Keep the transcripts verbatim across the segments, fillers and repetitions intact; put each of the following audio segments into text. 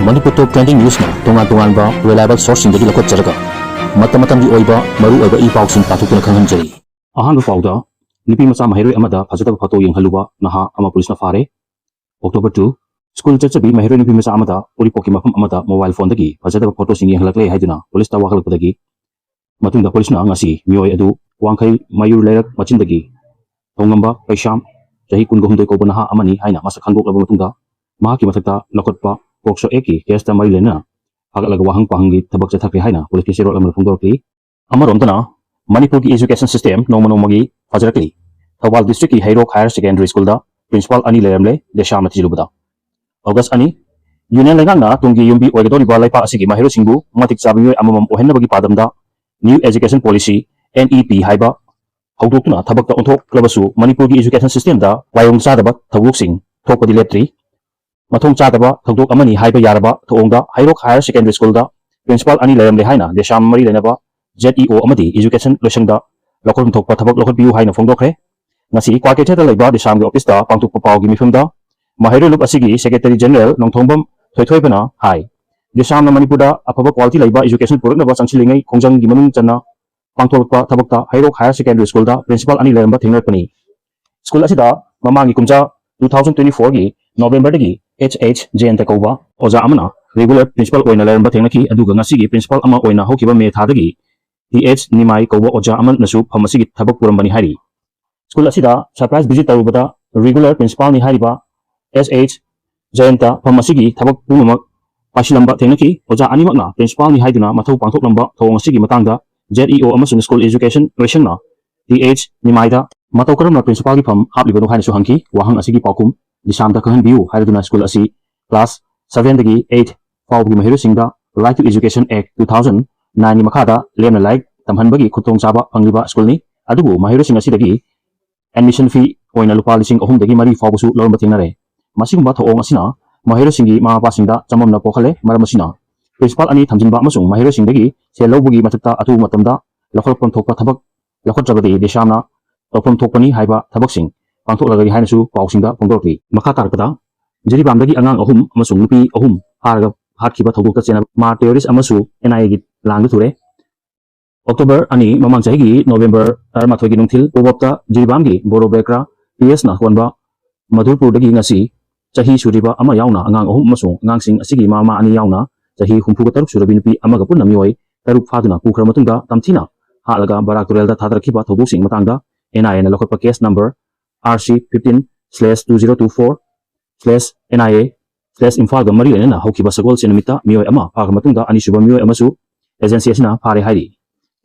ꯃꯅꯤꯄꯨꯔ ꯇꯣꯞ trending ꯅ꯭ꯌꯨꯁꯅ ꯇꯣꯉꯥꯟ ꯇꯣꯉꯥꯟꯕ reliable ꯁꯣꯔꯁꯁꯤꯡꯗꯒꯤ ꯂꯧꯈꯠꯆꯔꯒ ꯃꯇꯝ ꯃꯇꯝꯒꯤ ꯑꯣꯏꯕ ꯃꯔꯨ ꯑꯣꯏꯕ ꯏ ꯄꯥꯎꯁꯤꯡ ꯄꯥꯊꯣꯛꯇꯨꯅ ꯈꯪꯍꯟꯖꯔꯤ꯫ ꯑꯍꯥꯟꯕ ꯄꯥꯎꯗ, ꯅꯨꯄꯤ ꯃꯆꯥ ꯃꯍꯩꯔꯣꯏ ꯑꯃꯗ ꯐꯖꯗꯕ ꯐꯣꯇꯣ ꯌꯦꯡꯍꯜꯂꯨꯕ ꯅꯍꯥ ꯑꯃ ꯄꯨꯂꯤꯁꯅ ꯐꯥꯔꯦ꯫ October two, ꯁ꯭ꯀꯨꯜ ꯆꯠꯆꯕꯤ ꯃꯍꯩꯔꯣꯏ ꯅꯨꯄꯤ ꯃꯆꯥ ꯑꯃꯗ ꯎꯔꯤꯄꯣꯛꯀꯤ ꯃꯐꯝ ꯑꯃꯗ ꯃꯣꯕꯥꯏꯜ ꯐꯣꯟꯗꯒꯤ ꯐꯖꯗꯕ ꯐꯣꯇꯣꯁꯤꯡ ꯌꯦꯡꯍꯜꯂꯛꯂꯦ ꯍꯥꯏꯗꯨꯅ ꯄꯨꯂꯤꯁꯇ ꯋꯥꯍꯜꯂꯛꯄꯗꯒꯤ ꯃꯇꯨꯡꯗ ꯄꯨꯂꯤꯁꯅ ꯉꯁꯤ ꯃꯤꯑꯣꯏ ꯑꯗꯨ ꯋꯥꯡꯈꯩ ꯃꯌꯨꯔ ꯂꯩꯔꯛ ꯃꯆꯤꯟꯗꯒꯤ ꯊꯧꯉꯝꯕ ꯀꯩꯁꯥꯝ, ꯆꯍꯤ ꯀꯨꯟꯒ ꯍꯨꯝꯗꯣꯏ ꯀꯧꯕ ꯅꯍꯥ ꯑꯃꯅꯤ ꯍꯥꯏꯅ ꯃꯁꯛ ꯈꯪꯗꯣꯛꯂꯕ ꯃꯇꯨꯡꯗ ꯃꯍꯥꯛꯀꯤ ꯃꯊꯛꯇ ꯂꯧꯈꯠꯄ ꯄꯣꯛꯁꯣ ꯑꯦꯛꯀꯤ ꯀꯦꯁꯇ ꯃꯔꯤ ꯂꯩꯅꯅ ꯐꯥꯒꯠꯂꯒ ꯋꯥꯍꯪ ꯄꯥꯍꯪꯒꯤ ꯊꯕꯛ ꯆꯠꯊꯈ꯭ꯔꯦ ꯍꯥꯏꯅ ꯄꯨꯂꯤꯁꯀꯤ ꯆꯦꯔꯣꯜ ꯑꯃꯅ ꯐꯣꯡꯗꯣꯔꯛꯂꯤ꯫ ꯑꯃꯔꯣꯝꯗꯅ ꯃꯅꯤꯄꯨꯔꯒꯤ education system ꯅꯣꯡꯃ ꯅꯣꯡꯃꯒꯤ ꯐꯖꯔꯛꯂꯤ꯫ ꯊꯧꯕꯥꯜ districtꯀꯤ ꯍꯩꯔꯣꯛ Higher Secondary Schoolꯗ principal ꯑꯅꯤ ꯂꯩꯔꯝꯂꯦ, ꯗꯦꯁꯥꯝꯅ ꯊꯤꯖꯤꯜꯂꯨꯕꯗ꯫ August ꯑꯅꯤ, Union ꯂꯩꯉꯥꯛꯅ ꯇꯨꯡꯒꯤ ꯌꯨꯝꯕꯤ ꯑꯣꯏꯒꯗꯧꯔꯤꯕ ꯂꯩꯄꯥꯛ ꯑꯁꯤꯒꯤ ꯃꯍꯩꯔꯣꯏꯁꯤꯡꯕꯨ ꯃꯇꯤꯛ ꯆꯥꯕ ꯃꯤꯑꯣꯏ ꯑꯃꯃꯝ ꯑꯣꯏꯍꯟꯅꯕꯒꯤ ꯄꯥꯟꯗꯝꯗ New Education Policy, NEP ꯍꯥꯏꯕ ꯍꯧꯗꯣꯛꯇꯨꯅ ꯊꯕꯛꯇ ꯑꯣꯟꯊꯣꯛꯂꯕꯁꯨ ꯃꯅꯤꯄꯨꯔꯒꯤ education systemꯗ ꯋꯥꯌꯣꯡ ꯆꯥꯗꯕ ꯊꯧꯗꯣꯛꯁꯤꯡ ꯊꯣꯛꯄꯗꯤ ꯂꯦꯞꯇ꯭ꯔꯤ꯫ ꯃꯊꯣꯡ ꯆꯥꯗꯕ ꯊꯧꯗꯣꯛ ꯑꯃꯅꯤ ꯍꯥꯏꯕ ꯌꯥꯔꯕ ꯊꯧꯑꯣꯡꯗ ꯍꯩꯔꯣꯛ Higher Secondary Schoolꯗ principal ꯑꯅꯤ ꯂꯩꯔꯝꯂꯦ ꯍꯥꯏꯅ ꯗꯦꯁꯥꯝ ꯃꯔꯤ ꯂꯩꯅꯕ ZEO ꯑꯃꯗꯤ education ꯂꯣꯏꯁꯪꯗ ꯂꯧꯈꯠꯐꯝ ꯊꯣꯛꯄ ꯊꯕꯛ ꯂꯧꯈꯠꯄꯤꯌꯨ ꯍꯥꯏꯅ ꯐꯣꯡꯗꯣꯛꯈ꯭ꯔꯦ꯫ ꯉꯁꯤ ꯀ꯭ꯋꯥꯀꯩꯊꯦꯜꯗ ꯂꯩꯕ ꯗꯦꯁꯥꯝꯒꯤ ꯑꯣꯐꯤꯁꯇ ꯄꯥꯡꯊꯣꯛꯄ ꯄꯥꯎꯒꯤ ꯃꯤꯐꯝꯗ ꯃꯍꯩꯔꯣꯏ ꯂꯨꯞ ꯑꯁꯤꯒꯤ secretary general ꯅꯣꯡꯊꯣꯡꯕꯝ ꯊꯣꯏꯊꯣꯏꯕꯅ ꯍꯥꯏ, ꯗꯦꯁꯥꯝꯅ ꯃꯅꯤꯄꯨꯔꯗ ꯑꯐꯕ quality ꯂꯩꯕ education ꯄꯨꯔꯛꯅꯕ ꯆꯪꯁꯤꯜꯂꯤꯉꯩ ꯈꯣꯡꯖꯪꯒꯤ ꯃꯅꯨꯡ ꯆꯟꯅ ꯄꯥꯡꯊꯣꯔꯛꯄ ꯊꯕꯛꯇ ꯍꯩꯔꯣꯛ Higher Secondary Schoolꯗ principal ꯑꯅꯤ ꯂꯩꯔꯝꯕ ꯊꯦꯡꯅꯔꯛꯄꯅꯤ꯫ ꯁ꯭ꯀꯨꯜ ꯑꯁꯤꯗ ꯃꯃꯥꯡꯒꯤ ꯀꯨꯝꯖꯥ two thousand twenty fourꯒꯤ Novemberꯗꯒꯤ H H ꯖꯌꯟꯇ ꯀꯧꯕ ꯑꯣꯖꯥ ꯑꯃꯅ regular principal ꯑꯣꯏꯅ ꯂꯩꯔꯝꯕ ꯊꯦꯡꯅꯈꯤ, ꯑꯗꯨꯒ ꯉꯁꯤꯒꯤ principal ꯑꯃ ꯑꯣꯏꯅ ꯍꯧꯈꯤꯕ ꯃꯦ ꯊꯥꯗꯒꯤ T H ꯅꯤꯃꯥꯏ ꯀꯧꯕ ꯑꯣꯖꯥ ꯑꯃꯅꯁꯨ ꯐꯝ ꯑꯁꯤꯒꯤ ꯊꯕꯛ ꯄꯨꯔꯝꯕꯅꯤ ꯍꯥꯏꯔꯤ꯫ ꯁ꯭ꯀꯨꯜ ꯑꯁꯤꯗ surprise visit ꯇꯧꯔꯨꯕꯗ regular principalꯅꯤ ꯍꯥꯏꯔꯤꯕ H H ꯖꯌꯟꯇ ꯐꯝ ꯑꯁꯤꯒꯤ ꯊꯕꯛ ꯄꯨꯝꯅꯃꯛ ꯄꯥꯏꯁꯤꯜꯂꯝꯕ ꯊꯦꯡꯅꯈꯤ꯫ ꯑꯣꯖꯥ ꯑꯅꯤꯃꯛꯅ principalꯅꯤ ꯍꯥꯏꯗꯨꯅ ꯃꯊꯧ ꯄꯥꯡꯊꯣꯛꯂꯝꯕ ꯊꯧꯑꯣꯡ ꯑꯁꯤꯒꯤ ꯃꯇꯥꯡꯗ ZEO ꯑꯃꯁꯨꯡ school education ꯂꯣꯏꯁꯪꯅ T H ꯅꯤꯃꯥꯏꯗ ꯃꯇꯧ ꯀꯔꯝꯅ principalꯒꯤ ꯐꯝ ꯍꯥꯞꯂꯤꯕꯅꯣ ꯍꯥꯏꯅꯁꯨ ꯍꯪꯈꯤ꯫ ꯋꯥꯍꯪ ꯑꯁꯤꯒꯤ ꯄꯥꯎꯈꯨꯝ ꯗꯦꯁꯥꯝꯗ ꯈꯪꯍꯟꯕꯤꯌꯨ ꯍꯥꯏꯔꯗꯨꯅ ꯁ꯭ꯀꯨꯜ ꯑꯁꯤ class sevenꯗꯒꯤ eight ꯐꯥꯎꯕꯒꯤ ꯃꯍꯩꯔꯣꯏꯁꯤꯡꯗ Right to Education Act two thousand nineꯒꯤ ꯃꯈꯥꯗ ꯂꯦꯝꯅ ꯂꯥꯏꯔꯤꯛ ꯇꯝꯍꯟꯕꯒꯤ ꯈꯨꯗꯣꯡꯆꯥꯕ ꯐꯪꯂꯤꯕ ꯁ꯭ꯀꯨꯜꯅꯤ꯫ ꯑꯗꯨꯕꯨ ꯃꯍꯩꯔꯣꯏꯁꯤꯡ ꯑꯁꯤꯗꯒꯤ admission fee ꯑꯣꯏꯅ ꯂꯨꯄꯥ ꯂꯤꯁꯤꯡ ꯑꯍꯨꯝꯗꯒꯤ ꯃꯔꯤ ꯐꯥꯎꯕꯁꯨ ꯂꯧꯔꯝꯕ ꯊꯦꯡꯅꯔꯦ꯫ ꯃꯁꯤꯒꯨꯝꯕ ꯊꯧꯑꯣꯡ ꯑꯁꯤꯅ ꯃꯍꯩꯔꯣꯏꯁꯤꯡꯒꯤ ꯃꯃꯥ ꯃꯄꯥꯁꯤꯡꯗ ꯆꯃꯝꯅ ꯄꯣꯛꯍꯜꯂꯦ꯫ ꯃꯔꯝ ꯑꯁꯤꯅ principal ꯑꯅꯤ ꯊꯝꯖꯤꯟꯕ ꯑꯃꯁꯨꯡ ꯃꯍꯩꯔꯣꯏꯁꯤꯡꯗꯒꯤ ꯁꯦꯜ ꯂꯧꯕꯒꯤ ꯃꯊꯛꯇ ꯑꯊꯨꯕ ꯃꯇꯝꯗ ꯂꯧꯈꯠꯐꯝ ꯊꯣꯛꯄ ꯊꯕꯛ ꯂꯧꯈꯠꯇ꯭ꯔꯕꯗꯤ ꯗꯦꯁꯥꯝꯅ ꯇꯧꯐꯝ ꯊꯣꯛꯄꯅꯤ ꯍꯥꯏꯕ ꯊꯕꯛꯁꯤꯡ ꯄꯥꯡꯊꯣꯛꯂꯒꯅꯤ ꯍꯥꯏꯅꯁꯨ ꯄꯥꯎꯁꯤꯡꯗ ꯐꯣꯡꯗꯣꯔꯛꯂꯤ꯫ ꯃꯈꯥ ꯇꯥꯔꯛꯄꯗ ꯖꯤꯔꯤꯕꯥꯝꯗꯒꯤ ꯑꯉꯥꯡ ꯑꯍꯨꯝ ꯑꯃꯁꯨꯡ ꯅꯨꯄꯤ ꯑꯍꯨꯝ ꯐꯥꯔꯒ ꯍꯥꯠꯈꯤꯕ ꯊꯧꯗꯣꯛꯇ ꯆꯦꯟꯅꯕ ꯃꯥꯔ ꯇꯦꯔꯣꯔꯤꯁ ꯑꯃꯁꯨ ꯑꯦꯟ ꯑꯥꯏ ꯑꯦꯒꯤ ꯂꯥꯡꯗ ꯊꯨꯔꯦ꯫ ꯑꯣꯛꯇꯣꯕꯔ ꯑꯅꯤ, ꯃꯃꯥꯡ ꯆꯍꯤꯒꯤ ꯅꯣꯕꯦꯝꯕꯔ ꯇꯔꯥꯃꯥꯊꯣꯏꯒꯤ ꯅꯨꯡꯊꯤꯜ ꯄꯣꯕꯣꯞꯇ ꯖꯤꯔꯤꯕꯥꯝꯒꯤ ꯕꯣꯔꯣ ꯕꯦꯀ꯭ꯔꯥ ꯄꯤ ꯑꯦꯁꯅ ꯍꯣꯟꯕ ꯃꯙꯨꯔꯄꯨꯔꯗꯒꯤ ꯉꯁꯤ ꯆꯍꯤ ꯁꯨꯔꯤꯕ ꯑꯃ ꯌꯥꯎꯅ ꯑꯉꯥꯡ ꯑꯍꯨꯝ ꯑꯃꯁꯨꯡ ꯑꯉꯥꯡꯁꯤꯡ ꯑꯁꯤꯒꯤ ꯃꯃꯥ ꯑꯅꯤ ꯌꯥꯎꯅ ꯆꯍꯤ ꯍꯨꯝꯐꯨꯒ ꯇꯔꯨꯛ ꯁꯨꯔꯕꯤ ꯅꯨꯄꯤ ꯑꯃꯒ ꯄꯨꯟꯅ ꯃꯤꯑꯣꯏ ꯇꯔꯨꯛ ꯐꯥꯗꯨꯅ ꯄꯨꯈ꯭ꯔ ꯃꯇꯨꯡꯗ ꯇꯝꯊꯤꯅ ꯍꯥꯠꯂꯒ ꯕꯔꯥꯛ ꯇꯨꯔꯦꯜꯗ ꯊꯥꯗꯔꯛꯈꯤꯕ ꯊꯧꯗꯣꯛꯁꯤꯡ ꯃꯇꯥꯡꯗ ꯑꯦꯟ ꯑꯥꯏ ꯑꯦꯅ ꯂꯧꯈꯠꯄ case number R C fifteen slash two zero two four slash N I A slash ꯏꯝꯐꯥꯜꯒ ꯃꯔꯤ ꯂꯩꯅꯅ ꯍꯧꯈꯤꯕ ꯁꯒꯣꯜꯁꯦꯟ ꯅꯨꯃꯤꯠꯇ ꯃꯤꯑꯣꯏ ꯑꯃ ꯐꯥꯈ꯭ꯔ ꯃꯇꯨꯡꯗ ꯑꯅꯤꯁꯨꯕ ꯃꯤꯑꯣꯏ ꯑꯃꯁꯨ ꯑꯦꯖꯦꯟꯁꯤ ꯑꯁꯤꯅ ꯐꯥꯔꯦ ꯍꯥꯏꯔꯤ꯫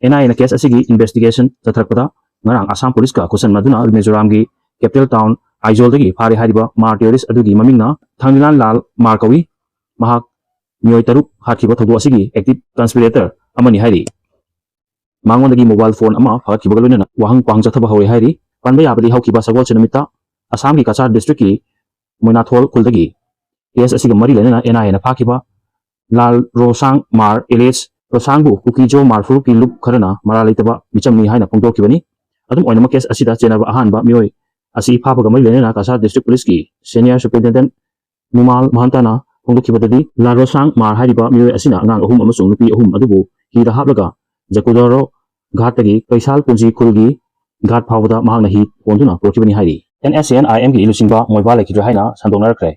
ꯑꯦꯟ ꯑꯥꯏ ꯑꯦꯅ ꯀꯦꯁ ꯑꯁꯤꯒꯤ ꯏꯟꯚꯦꯁꯇꯤꯒꯦꯁꯟ ꯆꯠꯊꯔꯛꯄꯗ ꯉꯔꯥꯡ ꯑꯁꯥꯝ ꯄꯨꯂꯤꯁꯀ ꯈꯨꯠꯁꯟꯅꯗꯨꯅ ꯃꯤꯖꯣꯔꯥꯝꯒꯤ ꯀꯦꯄꯤꯇꯦꯜ ꯇꯥꯎꯟ ꯑꯥꯏꯖꯣꯜꯗꯒꯤ ꯐꯥꯔꯦ ꯍꯥꯏꯔꯤꯕ ꯃꯥꯔ ꯇꯦꯔꯣꯔꯤꯁ ꯑꯗꯨꯒꯤ ꯃꯃꯤꯡꯅ ꯊꯥꯡꯂꯤꯂꯥꯟ ꯂꯥꯜ ꯃꯥꯔ ꯀꯧꯏ꯫ ꯃꯍꯥꯛ ꯃꯤꯑꯣꯏ ꯇꯔꯨꯛ ꯍꯥꯠꯈꯤꯕ ꯊꯧꯗꯣꯛ ꯑꯁꯤꯒꯤ ꯑꯦꯛꯇꯤꯚ ꯀꯟꯁꯄꯤꯔꯦꯇꯔ ꯑꯃꯅꯤ ꯍꯥꯏꯔꯤ꯫ ꯃꯉꯣꯟꯗꯒꯤ ꯃꯣꯕꯥꯏꯜ ꯐꯣꯟ ꯑꯃ ꯐꯥꯒꯠꯈꯤꯕꯒ ꯂꯣꯏꯅꯅ ꯋꯥꯍꯪ ꯄꯥꯎꯍꯪ ꯆꯠꯊꯕ ꯍꯧꯔꯦ ꯍꯥꯏꯔꯤ꯫ ꯄꯟꯕ ꯌꯥꯕꯗꯤ ꯍꯧꯈꯤꯕ ꯁꯒꯣꯜꯁꯦꯟ ꯅꯨꯃꯤꯠꯇ ꯑꯁꯥꯝꯒꯤ ꯀꯆꯥꯔ ꯗꯤꯁꯇ꯭ꯔꯤꯛꯀꯤ ꯃꯣꯏꯅꯥꯊꯣꯜ ꯈꯨꯜꯗꯒꯤ ꯀꯦꯁ ꯑꯁꯤꯒ ꯃꯔꯤ ꯂꯩꯅꯅ ꯑꯦꯟ ꯑꯥꯏ ꯑꯦꯅ ꯐꯥꯈꯤꯕ ꯂꯥꯜ ꯔꯣꯁꯥꯡ ꯃꯥꯔ ꯑꯦꯂꯤꯌꯥꯁ ꯔꯣꯁꯥꯡꯕꯨ ꯀꯨꯀꯤꯖꯣ ꯃꯥꯔ ꯐꯨꯔꯨꯞꯀꯤ ꯂꯨꯞ ꯈꯔꯅ ꯃꯔꯥꯜ ꯂꯩꯇꯕ ꯃꯤꯆꯝꯅꯤ ꯍꯥꯏꯅ ꯐꯣꯡꯗꯣꯛꯈꯤꯕꯅꯤ꯫ ꯑꯗꯨꯝ ꯑꯣꯏꯅꯃꯛ ꯀꯦꯁ ꯑꯁꯤꯗ ꯆꯦꯟꯅꯕ ꯑꯍꯥꯟꯕ ꯃꯤꯑꯣꯏ ꯑꯁꯤ ꯐꯥꯕꯒ ꯃꯔꯤ ꯂꯩꯅꯅ ꯀꯁꯥꯔ ꯗꯤꯁꯇ꯭ꯔꯤꯛ ꯄꯨꯂꯤꯁꯀꯤ ꯁꯦꯅꯤꯌꯔ ꯁꯨꯄꯔꯤꯟꯇꯦꯟꯗꯦꯟꯠ ꯅꯨꯃꯥꯜ ꯃꯍꯟꯇꯥꯅ ꯐꯣꯡꯗꯣꯛꯈꯤꯕꯗꯗꯤ, ꯂꯥꯜ ꯔꯣꯁꯥꯡ ꯃꯥꯔ ꯍꯥꯏꯔꯤꯕ ꯃꯤꯑꯣꯏ ꯑꯁꯤꯅ ꯑꯉꯥꯡ ꯑꯍꯨꯝ ꯑꯃꯁꯨꯡ ꯅꯨꯄꯤ ꯑꯍꯨꯝ ꯑꯗꯨꯕꯨ ꯍꯤꯗ ꯍꯥꯞꯂꯒ ꯖꯀꯨꯗꯣꯔꯣ ꯘꯥꯠꯇꯒꯤ ꯀꯩꯁꯥꯜ ꯄꯨꯟꯖꯤ ꯈꯨꯜꯒꯤ ꯘꯥꯠ ꯐꯥꯎꯕꯗ ꯃꯍꯥꯛꯅ ꯍꯤ ꯍꯣꯟꯗꯨꯅ ꯄꯨꯔꯛꯈꯤꯕꯅꯤ ꯍꯥꯏꯔꯤ꯫ ꯑꯦꯟ ꯑꯦꯁ ꯁꯤ ꯑꯦꯟ ꯑꯥꯏ ꯑꯦꯝꯒꯤ ꯂꯨꯆꯤꯡꯕ ꯃꯣꯏꯕꯥ ꯂꯩꯈꯤꯗ꯭ꯔꯦ ꯍꯥꯏꯅ ꯁꯟꯗꯣꯛꯅꯔꯛꯈ꯭ꯔꯦ꯫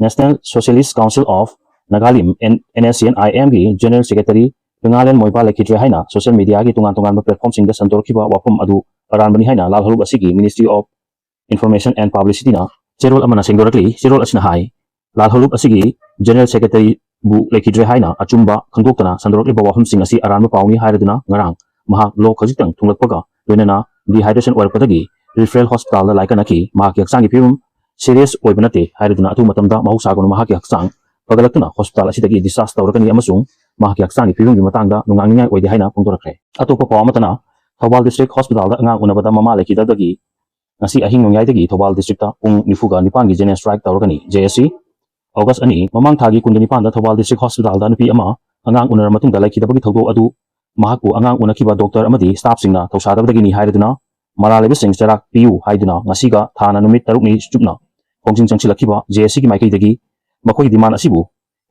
National Socialist Council of Nagalim, N-, N S C N I M ꯒꯤ ꯖꯦꯅꯔꯦꯜ ꯁꯦꯀ꯭ꯔꯦꯇꯔꯤ ꯄꯤꯉꯥꯂꯦꯟ ꯃꯣꯏꯕꯥ ꯂꯩꯈꯤꯗ꯭ꯔꯦ ꯍꯥꯏꯅ ꯁꯣꯁꯤꯌꯦꯜ ꯃꯤꯗꯤꯌꯥꯒꯤ ꯇꯣꯉꯥꯟ ꯇꯣꯉꯥꯟꯕ ꯄ꯭ꯂꯦꯠꯐꯣꯝꯁꯤꯡꯗ ꯁꯟꯗꯣꯔꯛꯈꯤꯕ ꯋꯥꯐꯝ ꯑꯗꯨ ꯑꯔꯥꯟꯕꯅꯤ ꯍꯥꯏꯅ ꯂꯥꯜꯍꯧꯂꯨꯞ ꯑꯁꯤꯒꯤ Ministry of Information and Publicityꯅ ꯆꯦꯔꯣꯜ ꯑꯃꯅ ꯁꯦꯡꯗꯣꯔꯛꯂꯤ꯫ ꯆꯦꯔꯣꯜ ꯑꯁꯤꯅ ꯍꯥꯏ, ꯂꯥꯜꯍꯧꯂꯨꯞ ꯑꯁꯤꯒꯤ ꯖꯦꯅꯔꯦꯜ ꯁꯦꯀ꯭ꯔꯦꯇꯔꯤꯕꯨ ꯂꯩꯈꯤꯗ꯭ꯔꯦ ꯍꯥꯏꯅ ꯑꯆꯨꯝꯕ ꯈꯪꯗꯣꯛꯇꯅ ꯁꯟꯗꯣꯔꯛꯂꯤꯕ ꯋꯥꯐꯝꯁꯤꯡ ꯑꯁꯤ ꯑꯔꯥꯟꯕ ꯄꯥꯎꯅꯤ ꯍꯥꯏꯔꯗꯨꯅ ꯉꯔꯥꯡ ꯃꯍꯥꯛ ꯂꯣꯛ ꯈꯖꯤꯛꯇꯪ ꯊꯨꯡꯂꯛꯄꯒ ꯂꯣꯏꯅꯅ dehydration ꯑꯣꯏꯔꯛꯄꯗꯒꯤ referral hospitalꯗ ꯂꯥꯏꯀꯠꯅꯈꯤ꯫ ꯃꯍꯥꯛꯀꯤ ꯍꯛꯆꯥꯡꯒꯤ ꯐꯤꯕꯝ serious ꯑꯣꯏꯕ ꯅꯠꯇꯦ ꯍꯥꯏꯔꯗꯨꯅ ꯑꯊꯨꯕ ꯃꯇꯝꯗ ꯃꯍꯧꯁꯥꯒꯨꯝꯅ ꯃꯍꯥꯛꯀꯤ ꯍꯛꯆꯥꯡ ꯐꯒꯠꯂꯛꯇꯨꯅ hospital ꯑꯁꯤꯗꯒꯤ discharge ꯇꯧꯔꯒꯅꯤ ꯑꯃꯁꯨꯡ ꯃꯍꯥꯛꯀꯤ ꯍꯛꯆꯥꯡꯒꯤ ꯐꯤꯕꯝꯒꯤ ꯃꯇꯥꯡꯗ ꯅꯨꯡꯉꯥꯏꯅꯤꯡꯉꯥꯏ ꯑꯣꯏꯗꯦ ꯍꯥꯏꯅ ꯐꯣꯡꯗꯣꯔꯛꯈ꯭ꯔꯦ꯫ ꯑꯇꯣꯞꯄ ꯄꯥꯎ ꯑꯃꯠꯇꯅ, ꯊꯧꯕꯥꯜ district hospitalꯗ ꯑꯉꯥꯡ ꯎꯅꯕꯗ ꯃꯃꯥ ꯂꯩꯈꯤꯗꯕꯗꯒꯤ ꯉꯁꯤ ꯑꯍꯤꯡ ꯅꯣꯡꯌꯥꯏꯗꯒꯤ ꯊꯧꯕꯥꯜ districtꯇ ꯄꯨꯡ ꯅꯤꯐꯨꯒ ꯅꯤꯄꯥꯟꯒꯤ general strike ꯇꯧꯔꯒꯅꯤ꯫ J S C, August ꯑꯅꯤ, ꯃꯃꯥꯡ ꯊꯥꯒꯤ ꯀꯨꯟꯒ ꯅꯤꯄꯥꯟꯗ ꯊꯧꯕꯥꯜ district hospitalꯗ ꯅꯨꯄꯤ ꯑꯃ ꯑꯉꯥꯡ ꯎꯅꯔ ꯃꯇꯨꯡꯗ ꯂꯩꯈꯤꯗꯕꯒꯤ ꯊꯧꯗꯣꯛ ꯑꯗꯨ ꯃꯍꯥꯛꯄꯨ ꯑꯉꯥꯡ ꯎꯅꯈꯤꯕ doctor ꯑꯃꯗꯤ staffꯁꯤꯡꯅ ꯊꯧꯁꯥꯗꯕꯗꯒꯤꯅꯤ ꯍꯥꯏꯔꯗꯨꯅ ꯃꯔꯥꯜ ꯂꯩꯕꯁꯤꯡ ꯆꯩꯔꯥꯛ ꯄꯤꯌꯨ ꯍꯥꯏꯗꯨꯅ ꯉꯁꯤꯒ ꯊꯥꯅ ꯅꯨꯃꯤꯠ ꯇꯔꯨꯛꯅꯤ ꯆꯨꯞꯅ ꯈꯣꯡꯖꯪ ꯆꯪꯁꯤꯜꯂꯛꯈꯤꯕ J S Cꯒꯤ ꯃꯥꯏꯀꯩꯗꯒꯤ ꯃꯈꯣꯏꯒꯤ demand ꯑꯁꯤꯕꯨ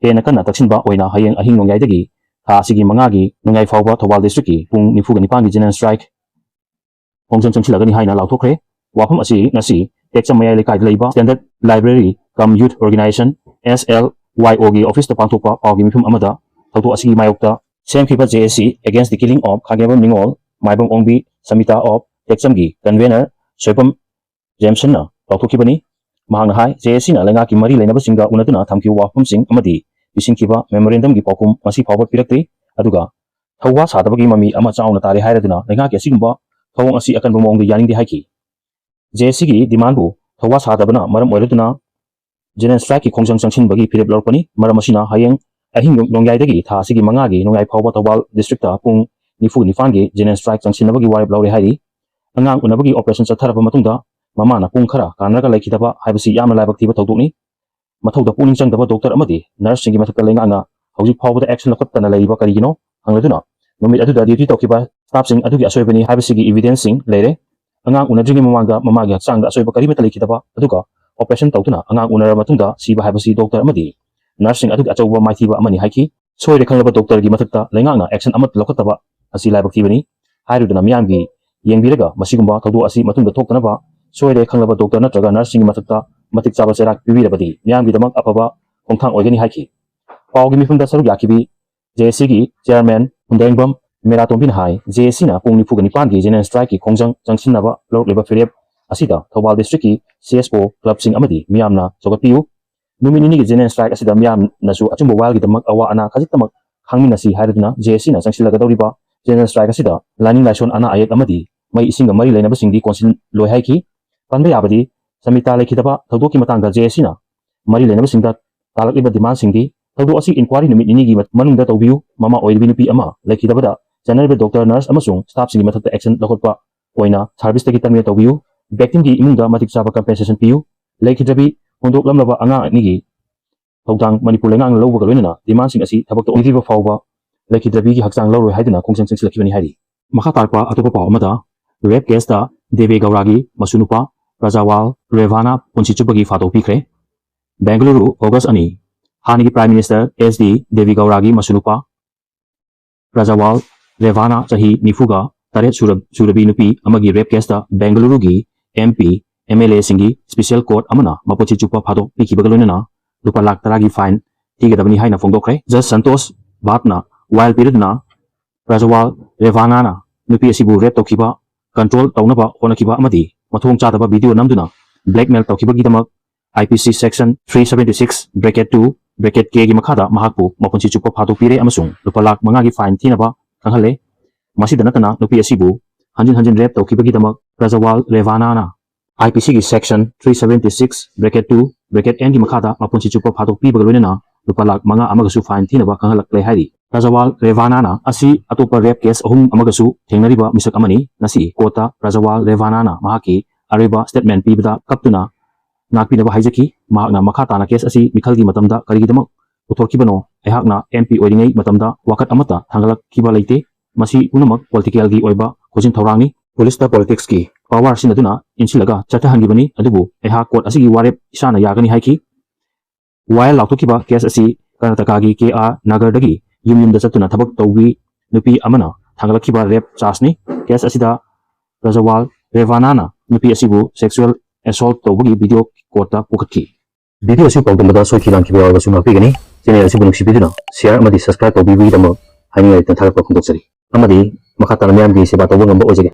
ꯍꯦꯟꯅ ꯀꯟꯅ ꯇꯛꯁꯤꯟꯕ ꯑꯣꯏꯅ ꯍꯌꯦꯡ ꯑꯍꯤꯡ ꯅꯣꯡꯌꯥꯏꯗꯒꯤ ꯊꯥ ꯑꯁꯤꯒꯤ ꯃꯉꯥꯒꯤ ꯅꯣꯡꯌꯥꯏ ꯐꯥꯎꯕ ꯊꯧꯕꯥꯜ district ꯀꯤ ꯄꯨꯡ ꯅꯤꯐꯨꯒ ꯅꯤꯄꯥꯟꯒꯤ general strike ꯈꯣꯡꯖꯪ ꯆꯪꯁꯤꯜꯂꯒꯅꯤ ꯍꯥꯏꯅ ꯂꯥꯎꯊꯣꯛꯈ꯭ꯔꯦ꯫ ꯋꯥꯐꯝ ꯑꯁꯤ ꯉꯁꯤ ꯇꯦꯛꯆꯝ ꯃꯌꯥꯏ ꯂꯩꯀꯥꯏꯗ ꯂꯩꯕ Standard Library cum Youth Organization, S L Y O ꯒꯤ office ꯇ ꯄꯥꯡꯊꯣꯛꯄ ꯄꯥꯎꯒꯤ ꯃꯤꯐꯝ ꯑꯃꯗ ꯊꯧꯗꯣꯛ ꯑꯁꯤꯒꯤ ꯃꯥꯌꯣꯛꯇ ꯁꯦꯝꯈꯤꯕ J S C Against the Killing of ꯈꯥꯒꯦꯝꯕꯝ ꯅꯤꯉꯣꯜ, ꯃꯥꯏꯕꯝ ꯑꯣꯡꯕꯤ ꯁꯃꯤꯇꯥ of ꯇꯦꯛꯆꯝꯒꯤ convener ꯁꯣꯏꯕꯝ ꯖꯦꯝꯁꯟꯅ ꯂꯥꯎꯊꯣꯛꯈꯤꯕꯅꯤ꯫ ꯃꯍꯥꯛꯅ ꯍꯥꯏ, J S C ꯅ ꯂꯩꯉꯥꯛꯀꯤ ꯃꯔꯤ ꯂꯩꯅꯕꯁꯤꯡꯒ ꯎꯅꯗꯨꯅ ꯊꯝꯈꯤꯕ ꯋꯥꯐꯝꯁꯤꯡ ꯑꯃꯗꯤ ꯄꯤꯁꯤꯟꯈꯤꯕ memorandum ꯒꯤ ꯄꯥꯎꯈꯨꯝ ꯉꯁꯤ ꯐꯥꯎꯕ ꯄꯤꯔꯛꯇ꯭ꯔꯤ꯫ ꯑꯗꯨꯒ ꯊꯧꯋꯥ ꯁꯥꯗꯕꯒꯤ ꯃꯃꯤ ꯑꯃ ꯆꯥꯎꯅ ꯇꯥꯔꯦ ꯍꯥꯏꯔꯗꯨꯅ ꯂꯩꯉꯥꯛꯀꯤ ꯑꯁꯤꯒꯨꯝꯕ ꯊꯧꯑꯣꯡ ꯑꯁꯤ ꯑꯀꯟꯕ ꯃꯑꯣꯡꯗ ꯌꯥꯅꯤꯡꯗꯦ ꯍꯥꯏꯈꯤ꯫ J S C ꯒꯤ demand ꯕꯨ ꯊꯧꯋꯥ ꯁꯥꯗꯕꯅ ꯃꯔꯝ ꯑꯣꯏꯔꯗꯨꯅ general strike ꯀꯤ ꯈꯣꯡꯖꯪ ꯆꯪꯁꯤꯟꯕꯒꯤ ꯐꯤꯔꯦꯞ ꯂꯧꯔꯛꯄꯅꯤ꯫ ꯃꯔꯝ ꯑꯁꯤꯅ ꯍꯌꯦꯡ ꯑꯍꯤꯡ ꯅꯣꯡꯌꯥꯏꯗꯒꯤ ꯊꯥ ꯑꯁꯤꯒꯤ ꯃꯉꯥꯒꯤ ꯅꯣꯡꯌꯥꯏ ꯐꯥꯎꯕ ꯊꯧꯕꯥꯜ district ꯇ ꯄꯨꯡ ꯅꯤꯐꯨꯒ ꯅꯤꯄꯥꯟꯒꯤ general strike ꯆꯪꯁꯤꯟꯅꯕꯒꯤ ꯋꯥꯔꯦꯞ ꯂꯧꯔꯦ ꯍꯥꯏꯔꯤ꯫ ꯑꯉꯥꯡ ꯎꯅꯕꯒꯤ operation ꯆꯠꯊꯔꯕ ꯃꯇꯨꯡꯗ ꯃꯃꯥꯅ ꯄꯨꯡ ꯈꯔ ꯀꯥꯟꯅꯔꯒ ꯂꯩꯈꯤꯗꯕ ꯍꯥꯏꯕꯁꯤ ꯌꯥꯝꯅ ꯂꯥꯏꯕꯛ ꯊꯤꯕ ꯊꯧꯗꯣꯛꯅꯤ꯫ ꯃꯊꯧꯗ ꯄꯨꯛꯅꯤꯡ ꯆꯪꯗꯕ doctor ꯑꯃꯗꯤ nurse ꯁꯤꯡꯒꯤ ꯃꯊꯛꯇ ꯂꯩꯉꯥꯛꯅ ꯍꯧꯖꯤꯛ ꯐꯥꯎꯕꯗ action ꯂꯧꯈꯠꯇꯅ ꯂꯩꯔꯤꯕ ꯀꯔꯤꯒꯤꯅꯣ ꯍꯪꯂꯗꯨꯅ ꯅꯨꯃꯤꯠ ꯑꯗꯨꯗ duty ꯇꯧꯈꯤꯕ staff ꯁꯤꯡ ꯑꯗꯨꯒꯤ ꯑꯁꯣꯏꯕꯅꯤ ꯍꯥꯏꯕꯁꯤꯒꯤ evidence ꯁꯤꯡ ꯂꯩꯔꯦ꯫ ꯑꯉꯥꯡ ꯎꯅꯗ꯭ꯔꯤꯉꯩ ꯃꯃꯥꯡꯗ ꯃꯃꯥꯒꯤ ꯍꯛꯆꯥꯡꯗ ꯑꯁꯣꯏꯕ ꯀꯔꯤꯃꯠꯇ ꯂꯩꯈꯤꯗꯕ, ꯑꯗꯨꯒ operation ꯇꯧꯗꯨꯅ ꯑꯉꯥꯡ ꯎꯅꯔꯕ ꯃꯇꯨꯡꯗ ꯁꯤꯕ ꯍꯥꯏꯕꯁꯤ doctor ꯑꯃꯗꯤ nurse ꯁꯤꯡ ꯑꯗꯨꯒꯤ ꯑꯆꯧꯕ ꯃꯥꯏꯊꯤꯕ ꯑꯃꯅꯤ ꯍꯥꯏꯈꯤ꯫ ꯁꯣꯏꯔꯦ ꯈꯪꯂꯕ doctor ꯒꯤ ꯃꯊꯛꯇ ꯂꯩꯉꯥꯛꯅ action ꯑꯃꯠꯇ ꯂꯧꯈꯠꯇꯕ ꯑꯁꯤ ꯂꯥꯏꯕꯛ ꯊꯤꯕꯅꯤ ꯍꯥꯏꯔꯗꯨꯅ ꯃꯤꯌꯥꯝꯒꯤ ꯌꯦꯡꯕꯤꯔꯒ ꯃꯁꯤꯒꯨꯝꯕ ꯊꯧꯗꯣꯛ ꯑꯁꯤ ꯃꯇꯨꯡꯗ ꯊꯣꯛꯇꯅꯕ ꯁꯣꯏꯔꯦ ꯈꯪꯂꯕ doctor ꯅꯠꯇ꯭ꯔꯒ nurse ꯁꯤꯡꯒꯤ ꯃꯊꯛꯇ ꯃꯇꯤꯛ ꯆꯥꯕ ꯆꯩꯔꯥꯛ ꯄꯤꯕꯤꯔꯕꯗꯤ ꯃꯤꯌꯥꯝꯒꯤꯗꯃꯛ ꯑꯐꯕ ꯈꯣꯡꯊꯥꯡ ꯑꯣꯏꯒꯅꯤ ꯍꯥꯏꯈꯤ꯫ ꯄꯥꯎꯒꯤ ꯃꯤꯐꯝꯗ ꯁꯔꯨꯛ ꯌꯥꯈꯤꯕꯤ J S C ꯒꯤ chairman ꯍꯨꯟꯗ꯭ꯔꯦꯡꯕꯝ ꯃꯦꯔꯥꯇꯣꯝꯕꯤꯅ ꯍꯥꯏ, J S C ꯅ ꯄꯨꯡ ꯅꯤꯐꯨꯒ ꯅꯤꯄꯥꯟꯒꯤ general strike ꯀꯤ ꯈꯣꯡꯖꯪ ꯆꯪꯁꯤꯟꯅꯕ ꯂꯧꯔꯛꯂꯤꯕ ꯐꯤꯔꯦꯞ ꯑꯁꯤꯗ ꯊꯧꯕꯥꯜ district ꯀꯤ C S O club ꯁꯤꯡ ꯑꯃꯗꯤ ꯃꯤꯌꯥꯝꯅ ꯆꯥꯎꯈꯠꯄꯤꯌꯨ꯫ ꯅꯨꯃꯤꯠ ꯅꯤꯅꯤꯒꯤ general strike ꯑꯁꯤꯗ ꯃꯤꯌꯥꯝꯅꯁꯨ ꯑꯆꯨꯝꯕ ꯋꯥꯌꯦꯜꯒꯤꯗꯃꯛ ꯑꯋꯥ ꯑꯅꯥ ꯈꯖꯤꯛꯇꯃꯛ ꯈꯪꯃꯤꯟꯅꯁꯤ ꯍꯥꯏꯔꯗꯨꯅ J S C ꯅ ꯆꯪꯁꯤꯜꯂꯒꯗꯧꯔꯤꯕ general strike ꯑꯁꯤꯗ ꯂꯥꯏꯅꯤꯡ ꯂꯥꯏꯁꯣꯟ, ꯑꯅꯥ ꯑꯌꯦꯛ ꯑꯃꯗꯤ ꯃꯩ ꯏꯁꯤꯡꯒ ꯃꯔꯤ ꯂꯩꯅꯕꯁꯤꯡꯗꯤ ꯀꯣꯟꯁꯤꯜꯂꯣꯏ ꯍꯥꯏꯈꯤ꯫ ꯄꯟꯕ ꯌꯥꯕꯗꯤ, ꯁꯃꯤꯇꯥ ꯂꯩꯈꯤꯗꯕ ꯊꯧꯗꯣꯛꯀꯤ ꯃꯇꯥꯡꯗ J S C ꯅ ꯃꯔꯤ ꯂꯩꯅꯕꯁꯤꯡꯗ ꯇꯥꯂꯛꯂꯤꯕ demand ꯁꯤꯡꯗꯤ, ꯊꯧꯗꯣꯛ ꯑꯁꯤ inquiry ꯅꯨꯃꯤꯠ ꯅꯤꯅꯤꯒꯤ ꯃꯅꯨꯡꯗ ꯇꯧꯕꯤꯌꯨ, ꯃꯃꯥ ꯑꯣꯏꯔꯤꯕꯤ ꯅꯨꯄꯤ ꯑꯃ ꯂꯩꯈꯤꯗꯕꯗ ꯆꯠꯅꯔꯤꯕ doctor, nurse ꯑꯃꯁꯨꯡ staff ꯁꯤꯡꯒꯤ ꯃꯊꯛꯇ action ꯂꯧꯈꯠꯄ ꯑꯣꯏꯅ service ꯇꯒꯤ terminate ꯇꯧꯕꯤꯌꯨ, victim ꯒꯤ ꯏꯃꯨꯡꯗ ꯃꯇꯤꯛ ꯆꯥꯕ compensation ꯄꯤꯌꯨ, ꯂꯩꯈꯤꯗ꯭ꯔꯕꯤ ꯍꯨꯟꯗꯣꯛꯂꯝꯂꯕ ꯑꯉꯥꯡ ꯑꯅꯤꯒꯤ ꯊꯧꯗꯥꯡ ꯃꯅꯤꯄꯨꯔ ꯂꯩꯉꯥꯛꯅ ꯂꯧꯕꯒ ꯂꯣꯏꯅꯅ demand ꯁꯤꯡ ꯑꯁꯤ ꯊꯕꯛꯇ ꯑꯣꯟꯈꯤꯕ ꯐꯥꯎꯕ ꯂꯩꯈꯤꯗ꯭ꯔꯕꯤꯒꯤ ꯍꯛꯆꯥꯡ ꯂꯧꯔꯣꯏ ꯍꯥꯏꯗꯨꯅ ꯈꯣꯡꯖꯪ ꯆꯪꯁꯤꯜꯂꯛꯈꯤꯕꯅꯤ ꯍꯥꯏꯔꯤ꯫ ꯃꯈꯥ ꯇꯥꯔꯛꯄ ꯑꯇꯣꯞꯄ ꯄꯥꯎ ꯑꯃꯗ, rape case ꯇ ꯗꯦꯕꯦ ꯒꯧꯔꯥꯒꯤ ꯃꯁꯨ ꯅꯨꯄꯥ ꯄ꯭ꯔꯖꯥꯋꯥꯜ ꯔꯦꯚꯥꯅ ꯄꯨꯟꯁꯤ ꯆꯨꯞꯄꯒꯤ ꯐꯥꯗꯧ ꯄꯤꯈ꯭ꯔꯦ꯫ ꯕꯦꯡꯒꯂꯨꯔꯨ, August ꯑꯅꯤ, ꯍꯥꯟꯅꯒꯤ Prime Minister S D Deve Gauraꯒꯤ ꯃꯁꯨꯅꯨꯄꯥ ꯄ꯭ꯔꯖꯋꯥꯜ ꯔꯦꯚꯥꯅꯥ, ꯆꯍꯤ ꯅꯤꯐꯨꯒ ꯇꯔꯦꯠ ꯁꯨꯔ-, ꯁꯨꯔꯕꯤ ꯅꯨꯄꯤ ꯑꯃꯒꯤ rape caseꯇ ꯕꯦꯡꯒꯂꯨꯔꯨꯒꯤ M P, M L Aꯁꯤꯡꯒꯤ special court ꯑꯃꯅ ꯃꯄꯨꯟꯁꯤ ꯆꯨꯞꯄ ꯐꯥꯗꯣꯛ ꯄꯤꯈꯤꯕꯒ ꯂꯣꯏꯅꯅ ꯂꯨꯄꯥ ꯂꯥꯈ ꯇꯔꯥꯒꯤ fine ꯊꯤꯒꯗꯕꯅꯤ ꯍꯥꯏꯅ ꯐꯣꯡꯗꯣꯛꯈ꯭ꯔꯦ꯫ Judge ꯁꯟꯇꯣꯁ ꯚꯥꯠꯅ ꯋꯥꯌꯦꯜ ꯄꯤꯔꯗꯨꯅ ꯄ꯭ꯔꯖꯋꯥꯜ ꯔꯦꯚꯥꯅꯥꯅ ꯅꯨꯄꯤ ꯑꯁꯤꯕꯨ rape ꯇꯧꯈꯤꯕ, control ꯇꯧꯅꯕ ꯍꯣꯠꯅꯈꯤꯕ ꯑꯃꯗꯤ ꯃꯊꯣꯡ ꯆꯥꯗꯕ video ꯅꯝꯗꯨꯅ blackmail ꯇꯧꯈꯤꯕꯒꯤꯗꯃꯛ I P C section three seventy six bracket two bracket Kꯒꯤ ꯃꯈꯥꯗ ꯃꯍꯥꯛꯄꯨ ꯃꯄꯨꯟꯁꯤ ꯆꯨꯞꯄ ꯐꯥꯗꯣꯛꯄꯤꯔꯦ ꯑꯃꯁꯨꯡ ꯂꯨꯄꯥ ꯂꯥꯈ ꯃꯉꯥꯒꯤ fine ꯊꯤꯅꯕ ꯈꯪꯍꯜꯂꯦ꯫ ꯃꯁꯤꯗ ꯅꯠꯇꯅ ꯅꯨꯄꯤ ꯑꯁꯤꯕꯨ ꯍꯟꯖꯤꯟ ꯍꯟꯖꯤꯟ rape ꯇꯧꯈꯤꯕꯒꯤꯗꯃꯛ ꯄ꯭ꯔꯖꯋꯥꯜ ꯔꯦꯚꯥꯅꯥꯅ I P Cꯒꯤ section three seventy six bracket two bracket Nꯒꯤ ꯃꯈꯥꯗ ꯃꯄꯨꯟꯁꯤ ꯆꯨꯞꯄ ꯐꯥꯗꯣꯛꯄꯤꯕꯒ ꯂꯣꯏꯅꯅ ꯂꯨꯄꯥ ꯂꯥꯈ ꯃꯉꯥ ꯑꯃꯒꯁꯨ fine ꯊꯤꯅꯕ ꯈꯪꯍꯜꯂꯛꯂꯦ ꯍꯥꯏꯔꯤ꯫ ꯄ꯭ꯔꯖꯋꯥꯜ ꯔꯦꯚꯥꯅꯥꯅ ꯑꯁꯤ ꯑꯇꯣꯞꯄ rape case ꯑꯍꯨꯝ ꯑꯃꯒꯁꯨ ꯊꯦꯡꯅꯔꯤꯕ ꯃꯤꯁꯛ ꯑꯃꯅꯤ꯫ ꯉꯁꯤ courtꯇ ꯄ꯭ꯔꯖꯋꯥꯜ ꯔꯦꯚꯥꯅꯥꯅ ꯃꯍꯥꯛꯀꯤ ꯑꯔꯣꯏꯕ statement ꯄꯤꯕꯗ ꯀꯞꯇꯨꯅ ꯉꯥꯛꯄꯤꯅꯕ ꯍꯥꯏꯖꯈꯤ꯫ ꯃꯍꯥꯛꯅ ꯃꯈꯥ ꯇꯥꯅ case ꯑꯁꯤ ꯃꯤꯈꯜꯒꯤ ꯃꯇꯝꯗ ꯀꯔꯤꯒꯤꯗꯃꯛ ꯄꯨꯊꯣꯛꯈꯤꯕꯅꯣ? ꯑꯩꯍꯥꯛꯅ M P ꯑꯣꯏꯔꯤꯉꯩ ꯃꯇꯝꯗ ꯋꯥꯀꯠ ꯑꯃꯠꯇ ꯊꯥꯡꯒꯠꯂꯛꯈꯤꯕ ꯂꯩꯇꯦ꯫ ꯃꯁꯤ ꯄꯨꯝꯅꯃꯛ politicalꯒꯤ ꯑꯣꯏꯕ ꯈꯣꯟꯖꯤꯟ ꯊꯧꯔꯥꯡꯅꯤ꯫ Policeꯇ politicsꯀꯤ power ꯁꯤꯖꯤꯟꯅꯗꯨꯅ ꯏꯟꯁꯤꯜꯂꯒ ꯆꯠꯊꯍꯟꯈꯤꯕꯅꯤ, ꯑꯗꯨꯕꯨ ꯑꯩꯍꯥꯛ court ꯑꯁꯤꯒꯤ ꯋꯥꯔꯦꯞ ꯏꯁꯥꯅ ꯌꯥꯒꯅꯤ ꯍꯥꯏꯈꯤ꯫ ꯋꯥꯌꯦꯜ ꯂꯥꯎꯊꯣꯛꯈꯤꯕ case ꯑꯁꯤ ꯀꯔꯅꯥꯇꯀꯥꯒꯤ K R ꯅꯒꯔꯗꯒꯤ ꯌꯨꯝ ꯌꯨꯝꯗ ꯆꯠꯇꯨꯅ ꯊꯕꯛ ꯇꯧꯕꯤ ꯅꯨꯄꯤ ꯑꯃꯅ ꯊꯥꯡꯒꯠꯂꯛꯈꯤꯕ rape chargeꯅꯤ꯫ Case ꯑꯁꯤꯗ ꯄ꯭ꯔꯖꯋꯥꯜ ꯔꯦꯚꯥꯅꯥꯅ ꯅꯨꯄꯤ ꯑꯁꯤꯕꯨ sexual assault ꯇꯧꯕꯒꯤ video courtꯇ ꯄꯨꯈꯠꯈꯤ꯫ Video ꯑꯁꯤ ꯄꯥꯎꯗꯝꯕꯗ ꯁꯣꯏꯈꯤ ꯂꯥꯟꯈꯤꯕ ꯌꯥꯎꯔꯕꯁꯨ ꯉꯥꯛꯄꯤꯒꯅꯤ꯫ Channel ꯑꯁꯤꯕꯨ ꯅꯨꯡꯁꯤꯕꯤꯗꯨꯅ share ꯑꯃꯗꯤ subscribe ꯇꯧꯕꯤꯕꯒꯤꯗꯃꯛ ꯍꯥꯏꯅꯤꯡꯉꯥꯏ ꯂꯩꯇꯅ ꯊꯥꯒꯠꯄ ꯐꯣꯡꯗꯣꯛꯆꯔꯤ꯫ ꯑꯃꯗꯤ ꯃꯈꯥ ꯇꯥꯅ ꯃꯤꯌꯥꯝꯒꯤ ꯁꯦꯕꯥ ꯇꯧꯕ ꯉꯝꯕ ꯑꯣꯏꯖꯒꯦ꯫